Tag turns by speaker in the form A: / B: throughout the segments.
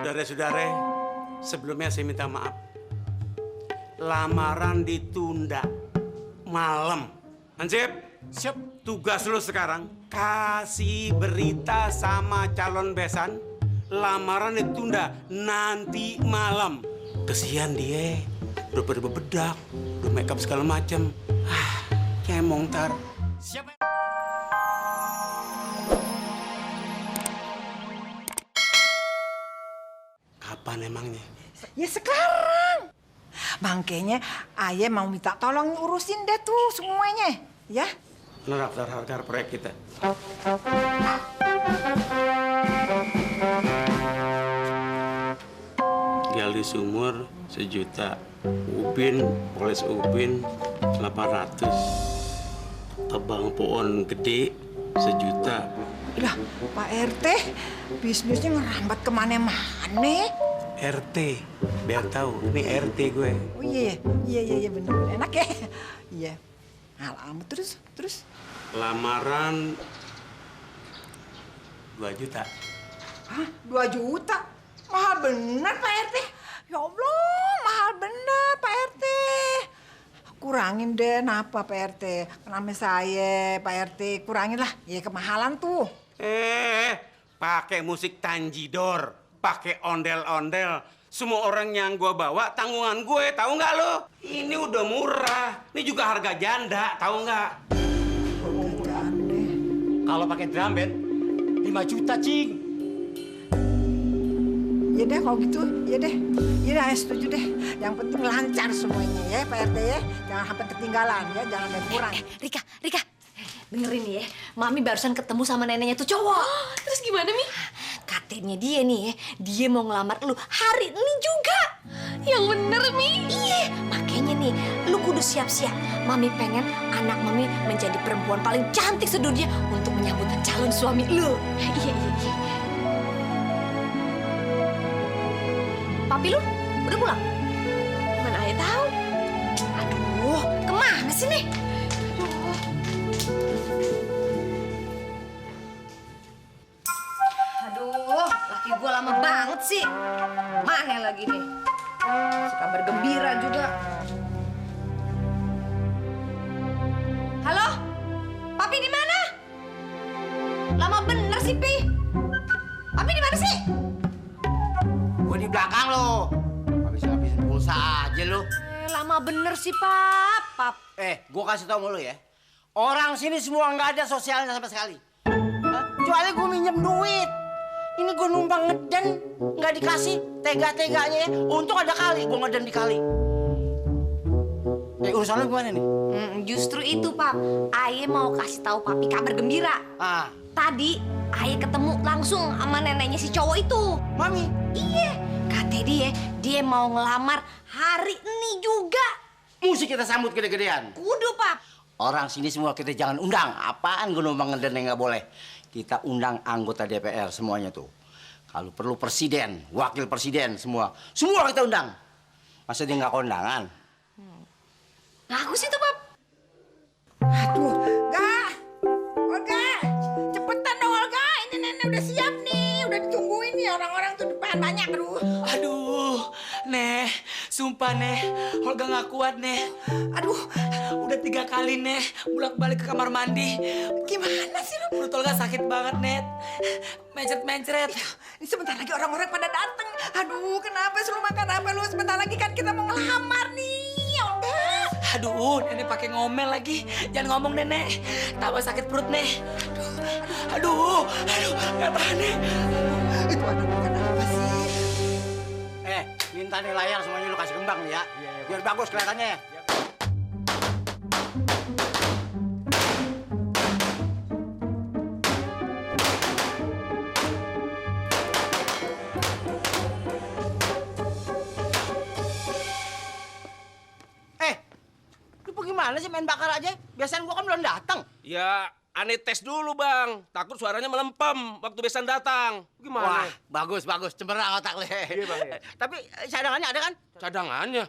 A: Saudara-saudara, sebelumnya saya minta maaf. Lamaran ditunda malam. Hansip, siap. Tugas lo sekarang kasih berita sama calon besan. Lamaran ditunda nanti malam. Kesian dia, udah berbedak, udah make up segala macem. Cemong tar. Siapa? Kapan emangnya?
B: Ya sekarang. Makanya ayah mau minta tolong urusin deh tuh semuanya, ya.
A: Mana daftar harga proyek kita? Gali sumur 1 juta, ubin, poles ubin 800, tebang pohon gede 1 juta.
B: Lah, Pak RT, bisnisnya ngerambat kemana-mana.
A: RT, biar tahu ini RT gue.
B: Oh iya bener enak ya. Iya. Alamat terus.
A: Lamaran 2 juta.
B: Hah? 2 juta? Mahal bener Pak RT. Ya Allah, mahal bener Pak RT. Kurangin deh, napa Pak RT? Namanya saya, Pak RT, kurangin lah. Ya kemahalan tuh.
A: Pakai musik Tanjidor, pakai ondel-ondel. Semua orang yang gue bawa tanggungan gue, tahu nggak lo? Ini udah murah. Ini juga harga janda, tahu nggak?
C: Kalau pakai drum band 5 juta, Cing.
B: Ya deh kalau gitu, ya deh. Ya deh, setuju deh. Yang penting lancar semuanya ya Pak RT ya. Jangan sampai ketinggalan ya, jangan ada yang kurang.
D: Rika, dengerin nih ya. Mami barusan ketemu sama neneknya tuh cowok.
E: Terus gimana, Mi?
D: Katanya dia nih ya, dia mau ngelamar lu hari ini juga.
E: Yang bener, Mi.
D: Iya, makanya nih, lu kudu siap-siap. Mami pengen anak Mami menjadi perempuan paling cantik sedunia untuk menyambut calon suami lu. Iya. Papi lu udah pulang?
E: Mana ayah tahu?
D: Aduh, kemana sih nih? Aduh, laki gua lama banget sih. Mana lagi nih? Si kabar gembira juga. Halo? Papi di mana? Lama bener sih, Pi. Papi di mana sih?
C: Gua di belakang lo. Habis-habisin pulsa aja lo.
D: Lama bener sih, Pap.
C: Gua kasih tau sama lo ya. Orang sini semua nggak ada sosialnya sama sekali. Kecuali gua minjem duit. Ini gua numpang ngeden, nggak dikasih. Tega-teganya ya. Untung ada kali, gua ngeden di kali. Urusan lo gimana nih?
D: Justru itu, Pap. Aye mau kasih tahu Papi kabar gembira. Tadi Aye ketemu langsung sama neneknya si cowok itu.
C: Mami?
D: Iya, katanya dia mau ngelamar hari ini juga.
C: Musik kita sambut gede-gedean.
D: Kudu, Pap.
C: Orang sini semua kita jangan undang. Apaan gue numpang ngeden yang nggak boleh. Kita undang anggota DPR semuanya tuh. Kalau perlu presiden, wakil presiden semua. Semua kita undang. Masa dia nggak kondangan?
D: Bagus itu, Pap.
B: Aduh, Olga, cepetan dong Olga. Ini nenek udah siap nih, udah ditungguin nih orang-orang tuh depan banyak.
F: Aduh, Neh, sumpah Neh, Olga nggak kuat Neh.
B: Aduh,
F: Udah 3 kali Neh, bolak-balik ke kamar mandi.
B: gimana sih lu?
F: Perut Olga sakit banget Neh, mencret-mencret.
B: Ini sebentar lagi orang-orang pada datang. Aduh, kenapa sih lu makan apa lu? Sebentar lagi kan kita mau ngelamar nih, Olga.
F: Aduh, Nenek pakai ngomel lagi. Jangan ngomong Nenek, tambah sakit perut Neh. Aduh, nggak tahan Neh.
B: Itu ada makan apa sih?
C: Minta nih layar semuanya lu kasih kembang nih ya. Biar bagus kelihatannya. Lu gimana sih main bakar aja? Biasanya gua kan belum datang.
G: Ya, aneh tes dulu, Bang. Takut suaranya melempem waktu besan datang. Gimana?
C: Wah, bagus. Cemerlang otak lu. Iya, Bang. Tapi cadangannya ada kan?
G: Cadangannya?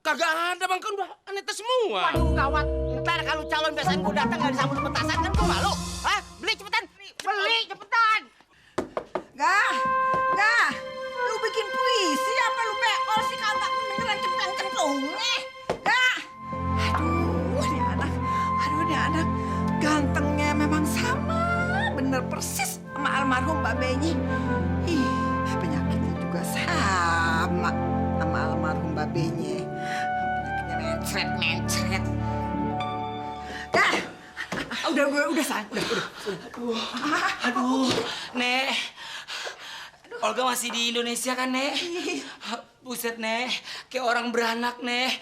G: Kagak ada, Bang. Kan udah aneh tes semua.
C: Waduh, gawat. Ntar kalau calon besan gua datang nggak disambut petasan kan gua malu. Hah? Beli cepetan. Beli cepetan.
B: Gak, lu babenya. Ih, penyakitnya juga sama almarhum babenya. Penyakitnya mencret. Dah, udah sayang, udah.
F: Aduh, Nek. Olga masih di Indonesia kan, Nek? Buset, Nek. Kayak orang beranak, Nek.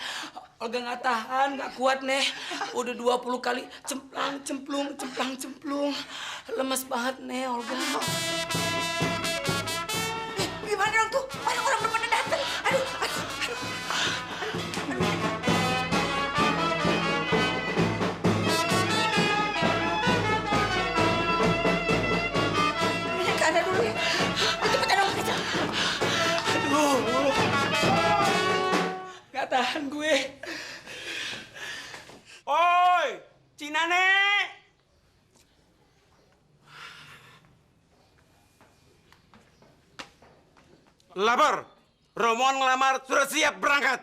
F: Olga nggak tahan, nggak kuat, Nek. Udah 20 kali cemplang, cemplung. Lemes banget, Nek, Olga.
B: Gimana dong tuh? Orang udah pada datang. Aduh. Ke ada dulu ya. Cepet dong, kecil.
F: Aduh. Nggak tahan gue.
A: Oi, Cinane! Lapar. Romoan ngelamar sudah siap berangkat.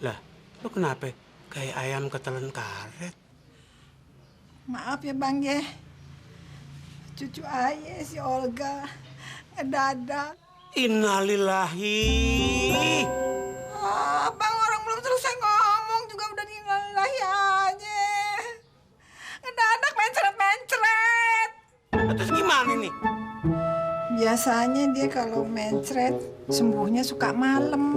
A: Lah, lu kenapa? Kayak ayam ketelan karet.
B: Maaf ya Bang ya. Cucu ayah si Olga ngedadak.
A: Innalillahi.
B: Bang, orang belum selesai ngomong juga udah innalillahi aja. Ngedadak mencret.
A: Terus gimana nih?
B: Biasanya dia kalau mencret sembuhnya suka malam.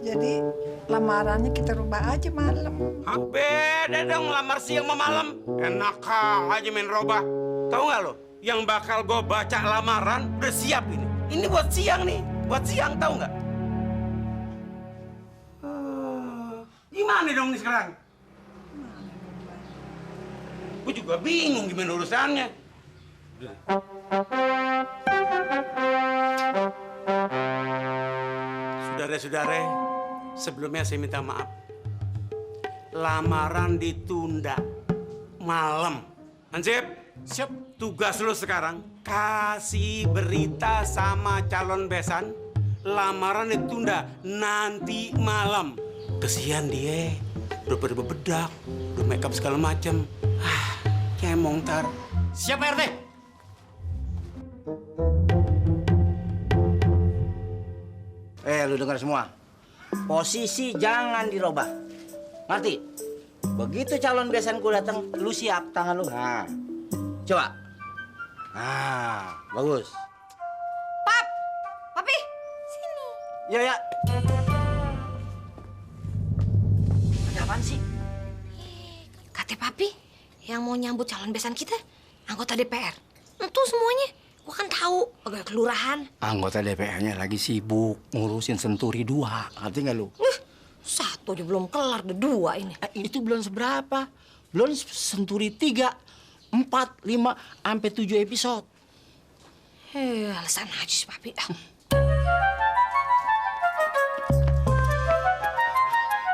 B: Jadi lamarannya kita rubah aja malam.
A: Beda dong lamar siang sama malam. Enak aja main robah. Tahu nggak lo? Yang bakal gue baca lamaran udah siap ini. Ini buat siang nih. Buat siang tahu nggak? Gimana dong nih sekarang? Gue juga bingung gimana urusannya. Saudara-saudara, sebelumnya saya minta maaf. Lamaran ditunda malam. Hansip, siap. Tugas lo sekarang kasih berita sama calon besan. Lamaran ditunda nanti malam. Kesian dia, udah pada bebedak, udah make up segala macem. Cemong tar.
C: Siap, Pak RT. Lu dengar semua. Posisi jangan dirubah. Ngerti? Begitu calon besan gue datang, lu siap tangan lu. Nah, coba. Nah, bagus.
D: Papi, sini.
C: Ya. Ada apaan sih?
D: Kata Papi, yang mau nyambut calon besan kita, anggota DPR. Itu semuanya. Gua kan tahu, pegawai kelurahan.
C: Anggota DPR-nya lagi sibuk ngurusin Senturi 2. Ngerti nggak lu?
D: Satu aja belum kelar, udah 2 ini.
C: Itu belum seberapa. Belum Senturi 3, 4, 5, sampai 7 episode.
D: Alasan aja sih, Papi.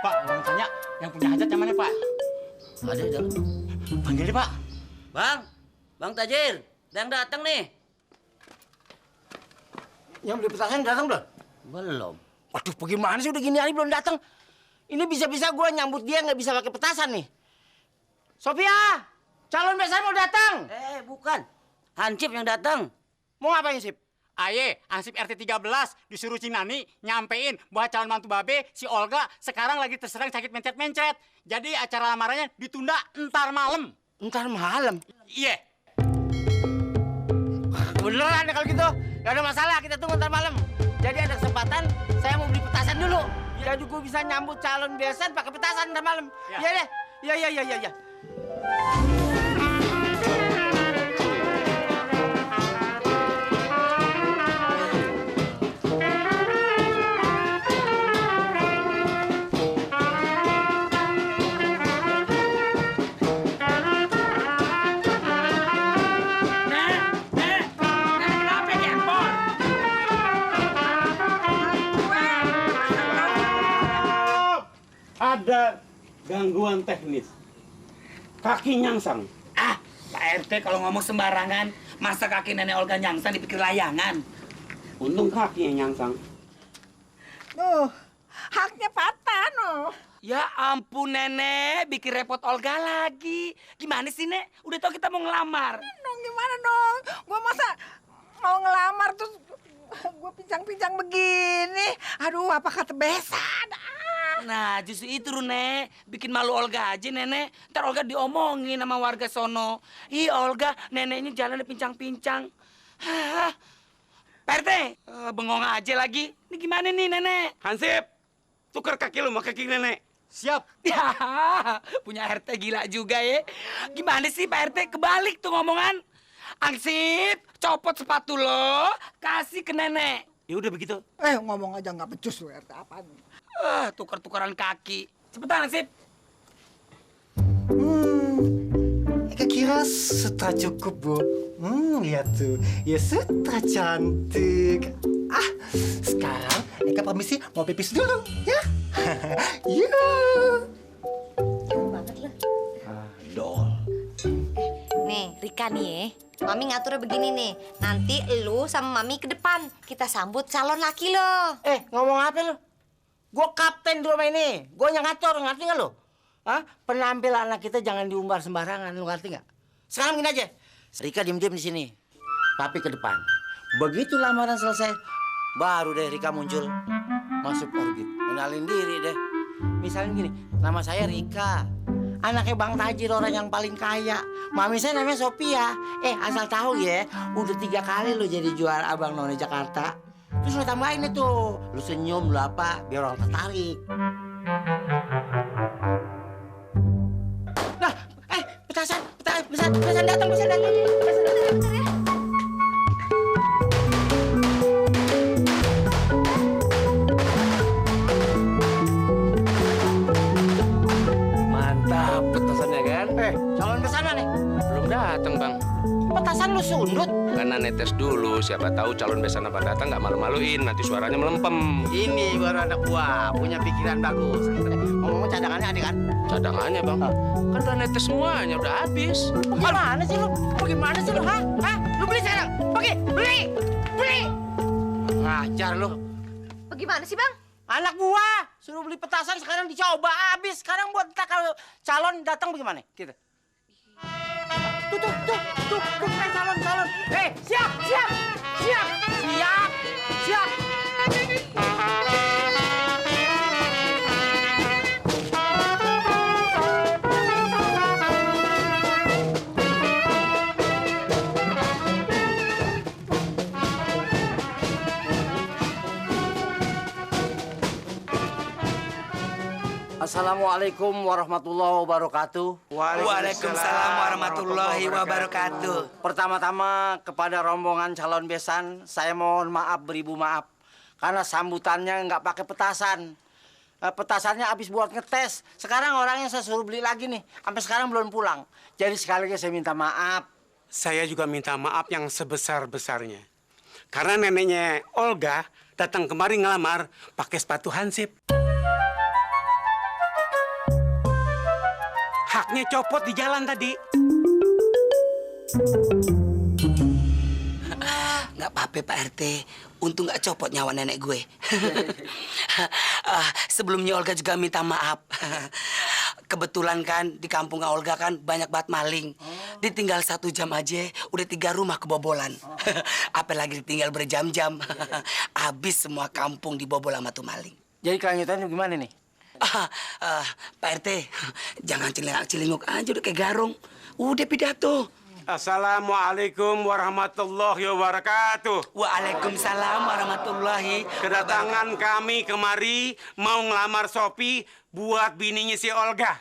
H: Pak, mau tanya, yang punya hajat yang mana, Pak?
C: Ada di dalam.
H: Panggil deh, Pak.
C: Bang Tajir, yang datang nih. Yang beli petasan datang belum? Belum. Waduh, bagaimana sih udah gini hari belum datang? Ini bisa-bisa gue nyambut dia nggak bisa pakai petasan nih. Sophia, calon besan mau datang. Bukan. Hansip yang datang. Mau ngapain, Sip?
H: Aye, Hansip RT 13 disuruh Cinani nyampein buat calon mantu babe si Olga sekarang lagi terserang sakit mencret-mencret. Jadi acara lamarannya ditunda entar malam.
C: Ntar malam.
H: Iya.
C: Beneran kalau gitu. Gak ada masalah, kita tunggu ntar malam. Jadi ada kesempatan, saya mau beli petasan dulu. Jadi gue bisa nyambut calon besan pakai petasan ntar malam. Iya deh. Iya.
A: Ada gangguan teknis. Kaki nyangsang.
F: Pak RT kalau ngomong sembarangan, masa kaki nenek Olga nyangsang dipikir layangan.
A: Untung kaki yang nyangsang.
B: Tuh, haknya patah Noh.
F: Ya ampun Nenek, bikin repot Olga lagi. Gimana sih Nek? Udah tau kita mau ngelamar.
B: Dong gimana dong? Gua masa mau ngelamar terus gua pincang-pincang begini. Aduh, apa kata besan?
F: Nah justru itu Nek, bikin malu Olga aja Nenek. Ntar Olga diomongin sama warga sono. Ih Olga, neneknya jalannya pincang-pincang. Hah, Pak RT, bengong aja lagi. Ini gimana nih Nenek?
A: Hansip, tukar kaki lu sama kaki nenek.
H: Siap.
F: Ya, punya RT gila juga ya. Gimana sih Pak RT? Kebalik tuh ngomongan. Ansip, copot sepatu lo, kasih ke nenek.
A: Ya udah begitu.
B: Ngomong aja nggak becus lu RT apaan?
F: Tukar-tukaran kaki. Cepetan Ansip.
H: Eka kira sudah cukup, Bu. Lihat tuh. Ya sudah cantik. Sekarang Eka permisi mau pipis dulu, ya? Yuk.
A: Dol.
D: Nih, Rika nih ya. Mami ngaturnya begini nih. Nanti lu sama Mami ke depan. Kita sambut calon laki lo.
C: Ngomong apa lu? Gua kapten di rumah ini. Gua yang ngatur, ngerti nggak lu? Hah? Penampilan anak kita jangan diumbar sembarangan, lu ngerti nggak? Sekarang gini aja. Rika diem-diem di sini. Papi ke depan. Begitu lamaran selesai, baru deh Rika muncul. Masuk orbit. Kenalin diri deh. Misalnya gini, nama saya Rika. Anaknya Bang Tajir, orang yang paling kaya. Mami saya namanya Sophia. Asal tahu ya, udah 3 kali lo jadi juara Abang None Jakarta. Terus lo tambahin itu, lo senyum, lo apa, biar orang tertarik. Nah, petasan datang.
G: Mantap petasannya kan?
C: Calon kesana nih.
G: Belum datang bang.
C: Petasan lu sundut.
G: Karena netes dulu, siapa tahu calon besan apa datang nggak malu-maluin, nanti suaranya melempem.
C: Ini baru anak gua, punya pikiran bagus. Ngomong cadangannya ada kan?
G: Cadangannya bang, kan udah netes semuanya, udah habis.
C: Gimana sih lu? Bagaimana sih lu? Hah? Lu beli sekarang? Pergi, beli! Ngajar lu.
D: Bagaimana sih, Bang?
C: Anak gua suruh beli petasan sekarang dicoba habis. Sekarang buat kita kalau calon datang bagaimana? Gitu. Tuh, calon. Siap. Assalamualaikum warahmatullahi wabarakatuh.
F: Waalaikumsalam warahmatullahi wabarakatuh.
C: Pertama-tama kepada rombongan calon besan, saya mohon maaf beribu maaf karena sambutannya nggak pakai petasan. Petasannya habis buat ngetes. Sekarang orangnya saya suruh beli lagi nih, sampai sekarang belum pulang. Jadi sekali lagi saya minta maaf.
A: Saya juga minta maaf yang sebesar-besarnya. Karena neneknya Olga datang kemari ngelamar pakai sepatu Hansip. Haknya copot di jalan tadi.
F: Nggak apa-apa Pak RT, untung nggak copot nyawa nenek gue. Sebelumnya Olga juga minta maaf. Kebetulan kan di kampung Olga kan banyak banget maling. Ditinggal 1 jam aja udah 3 rumah kebobolan. Apalagi ditinggal berjam-jam. Habis semua kampung dibobol sama tuh maling.
C: Jadi kelanjutannya gimana nih?
F: Pak RT, jangan celingak-celinguk aja udah kayak garong. Udah pidato.
A: Assalamualaikum warahmatullahi wabarakatuh.
F: Waalaikumsalam warahmatullahi.
A: Kedatangan kami kemari mau ngelamar Sophie buat bininya si Olga.